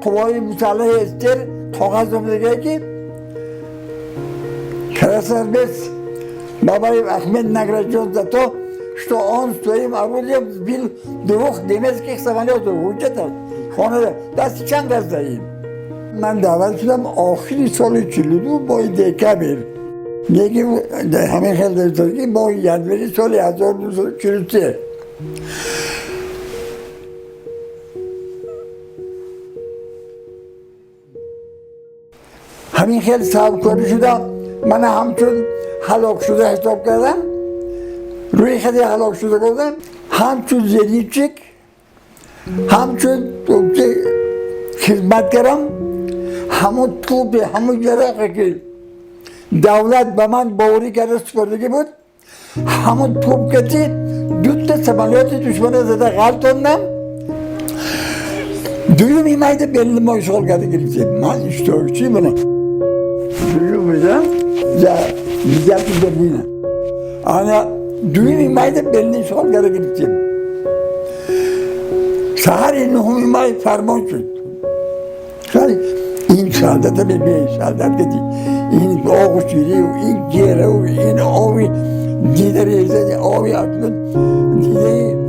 қувваҳои мусаллаҳи СССР коғаз омадагие, ки красноармеец Бабаев Ахмед награжден за то, что он своим орудием сбил двух немецких самолетов. Ҳуҷҷат хонада дасти чанд кас даим. Ман даъват шудам охири соли 42, моҳи декабр. Лекин ҳамин хел ки моҳи январи соли 1943. Ҳамин хел сабабкорӣ шуда, мана ҳамчун ҳалок шуда ҳисоб кардам, рӯи хати ҳалок шуда гуфтам. Ҳамчун зенитчик, ҳамчун хизмат кардам. Ҳамун тӯпи, ҳамун ҷарақе, ки давлат ба ман боварӣ карда супордагӣ буд, ҳамун тӯп кати дута самолёти душмана зада ғалтондам. Дуюми майда Берлин мо ишғол карда гирифтем. Ман иштирокчи будам. Дуюмида за взятие Берлина. Ана дуюми майда Берлин ишғол карда гирифтем. Саҳари 9-уми май фармон шуд. Ин солдата мебиёи, солдат кати ин оғу ширию, ин ҷерау, ин оби дида резани, оби акнун дидаи.